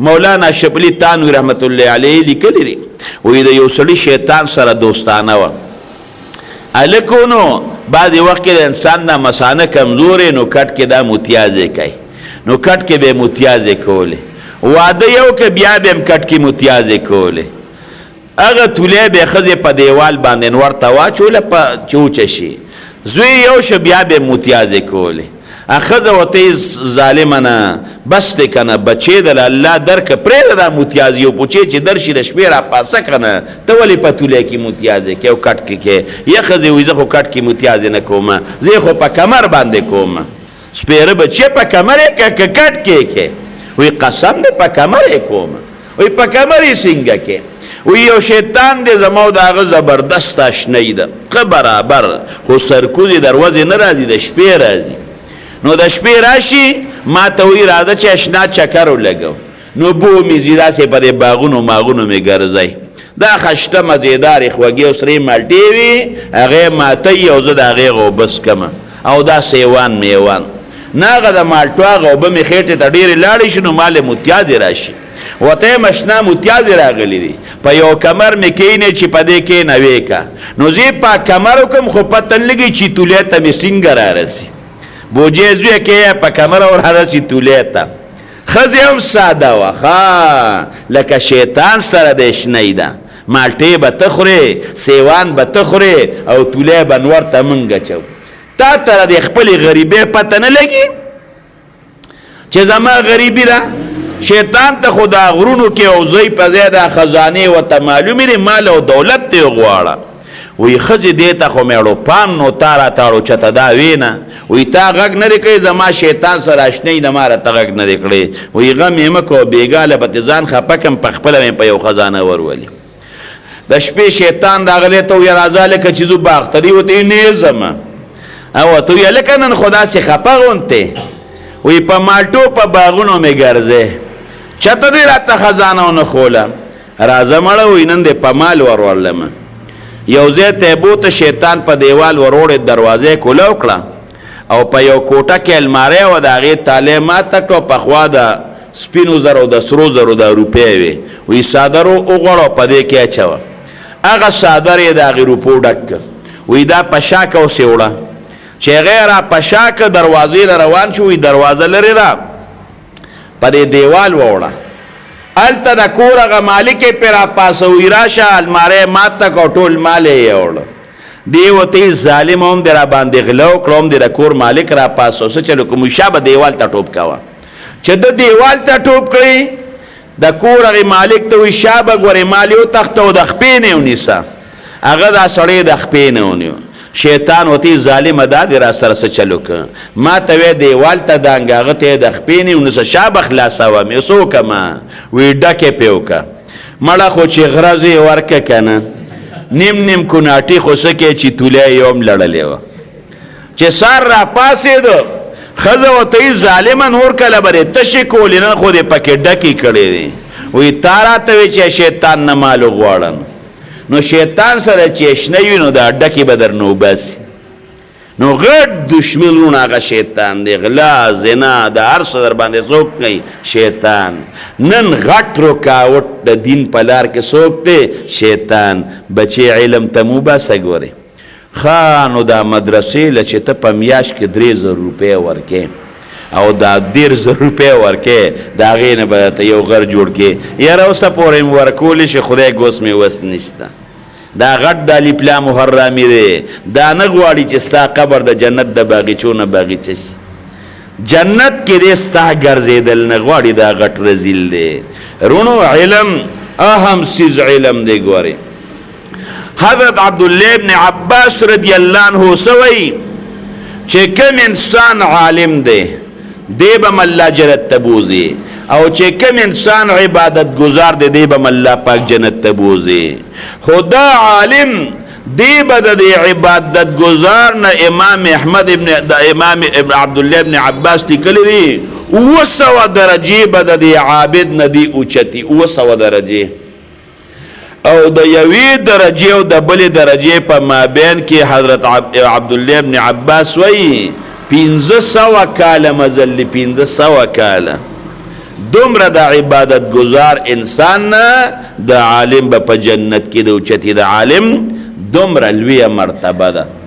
مولانا شبلی تانوی رحمت الله علیه لیکلی دی، وی د یو سړي شیطان سره دوستانه وه. هلکو نو بعضې وخت کې د انسان دا مسانه کمزورې، نو کټ کې دا متیازې کوي، نو کټ کې به یې متیازې کولې. واده یو که بیا به هم کټ کې متیازې کولې. هغه تولی به ښځې په دیوال باندې نور ته واچوله په چې وچه شي. زوی یو شو بیا به متیازې کولې. ښځه ورته یې ظالمه نه بس دی که نه بچې د له الله درکه، پرېږده دا متیازې، یو پوچې چې درشي د شپې راپاڅه که نه، ته ولې په تولی کې متیازې کوې او کټ کې کوې؟ یه ښځې وایي زه خو کټ کې متیازې نه کوم، زه یې خو په کمر باندې کوم. سپېره بچیه په کمر یې که که کټ کې یې کوې؟ وایي قسم دی په کمر یې کوم. وایي په کمر یې څنګه کې؟ وایي یو شیطان دی زما او د هغه زبردست اشنۍ ده، ښه برابر، خو سرکوزې د ورځې نه راځي، د شپې راځي. نو د شپې راشي ما ته وایي راځه چې اشنا چکر ولګو. نو بو مې ځي داسې په دې باغونو ماغونو مې ګرځی، دا خشته مزېدارې خوږې او سرې مالټې وي، هغې ماتوي او زه د هغې غوبه څکم او دا سیوان میوان نه، هغه د مالټو هغه اوبه مې خېټې ته ډېرې لاړې شي، نو ما له متیازې راشي. ورته وایم اشنا متیازې راغلي دي، په یو کمر مې کښېنې چې په دې کښېنه ویې که. نو زه یې په کمر وکړم، خو پته نه لګي چې تولې ته مې څنګه رارسي. بوجې زویه کې په کمر او رارسي تولې ته. ښځې هم ساده وه، ښه لکه شیطان سره د اشنۍ ده، مالټې به ته خورې، سیوان به ته خورې او تولی به نور ته مونږ اچوو. تا ته د خپلې غریبۍ پته نه لګي چې زما غریبي ده؟ شیطان ته خو دا غرونو کې او ځای په ځای دا خزانې ورته معلومې دي، مال او دولت ترې وغواړه. وایي ښځې دې ته خو مې اړو پام نو تا راته اړو چته دا وې نه. وایي تا غږ نه دی کړی، زما شیطان سره اشنۍ نه ما راته غږ نه دی کړی. وایي غم یې مه کوه، بېګا له به ترې ځان خفه کړم، په خپله مې په یو خزانه ورولي. د شپې شیطان راغلی ته وایي راځه هلکه چې ځو باغ ته، دی ورته وایي نه ځم. او ورته وایي هلکه نن خو داسې خفه غونتې، وایي په مالټو په باغونو مې ګرځې، چېرته دې راته خزانه ونه ښوله؟ راځه مړه، وایي نن دې په مال ور وړلم. یو ځای ته یې بوته، شیطان په دیوال وروړې، دروازه یې کولاو کړه او په یو کوټه کې المارۍ وه، د هغې تاله یې ماته کړه او پخوا د سپینو زرو د سرو زرو دا روپۍ وې، وایي څادر وغوړه او په دې کې اچوه. هغه څادر یې د هغې روپو ډک کړ، وایي دا په شا که اوس یې وړه. چې هغه یې را په شا که دروازې له روان شو، وایي دروازه لرې ده په دې دیوال ووړه. هلته د کور هغه مالک یې پرې راپاڅوي، وایي راشه المارۍ یې ماته کړه او ټول مال یې یوړ. دی ورته وایي ظالمه هم دې راباندې غله وکړه، هم دې د کور مالک راپاڅوه، څه چل وکړم؟ وایي شابه دیوال ته ټوپ کوه. چې ده دیوال ته ټوپ کړي د کور هغې مالک ته وایي شابه ګورې مال یې وتښته او د خپې نه یې ونیسه. هغه دا سړی د خپې نه ونیو. شیطان ورته وایي ظالمه دا دې راسره څه چل وکړ، ما ته وایې دیوال ته دانګه، هغه ته یې د خپې نه ونیسه، شابه خلاصوه مې، څه وکړم؟ وایي ډک یې پرې وکړه. مړه خو چې غرض یې ورکه که نه، نیم نیم کوناټي خو څه کې چې تولی یې هم لړلې وه. چې سار را پاڅېده ښځه ورته وایي ظالمه نور کله به دې تشې کولې، نن خو دې پکې ډکې کړې دي. وایي تا راته وایي چې شیطان نه مال وغواړم، نو شیطان سره چې اشنه وي نو دا ډکې به درنه وباسي. نو غټ دشمن وروڼه هغه شیطان دی، غلا زنا دا هر څه در باندې څوک کوي؟ شیطان. نن غټ رکاوټ د دین په لار کې څوک دی؟ شیطان. بچې علم ته مو باسه ګورې. ښه نو دا مدرسې له چې ته په میاشت کې 3000 روپۍ ورکې او دا 30,000 روپۍ ورکې د هغې نه به درته یو غر جوړ کړي، یاره اوسه پورې مې ورکولی شي، خدای ګوس مې وس نشته. دا غټ د الف لام حرامي دی، دا نه غواړي چې ستا قبر د جنت د باغیچو نه باغیچه شي. جنت کې دې ستا ګرځېدل نه غواړي، دا غټ رزیل دی. رونو علم اهم څیز علم دی. ګورې حضرت عبدالله ابن عباس رضی الله عنه سوی چې کوم انسان عالم دی، دی به الله جنت ته بوځي، او چې کوم انسان عبادت گزار دی، دی به الله پاک جنت ته بوځي. خو دا عالم دی به د دې عبادت گزار نه امام احمد ابن د امام ابن عبد الله ابن عباس لیکلی دی 700 درجې به د دې عابد نه دی اوچتي، 700 درجې. او د یوې درجې او د بلې درجې په مابین کې حضرت عبدالله ابن عباس وایي 500 کاله مزل دی، 500 کاله. دومره د عبادت ګزار انسان نه د عالم به په جنت کې د اوچتي د عالم دومره لویه مرتبه ده.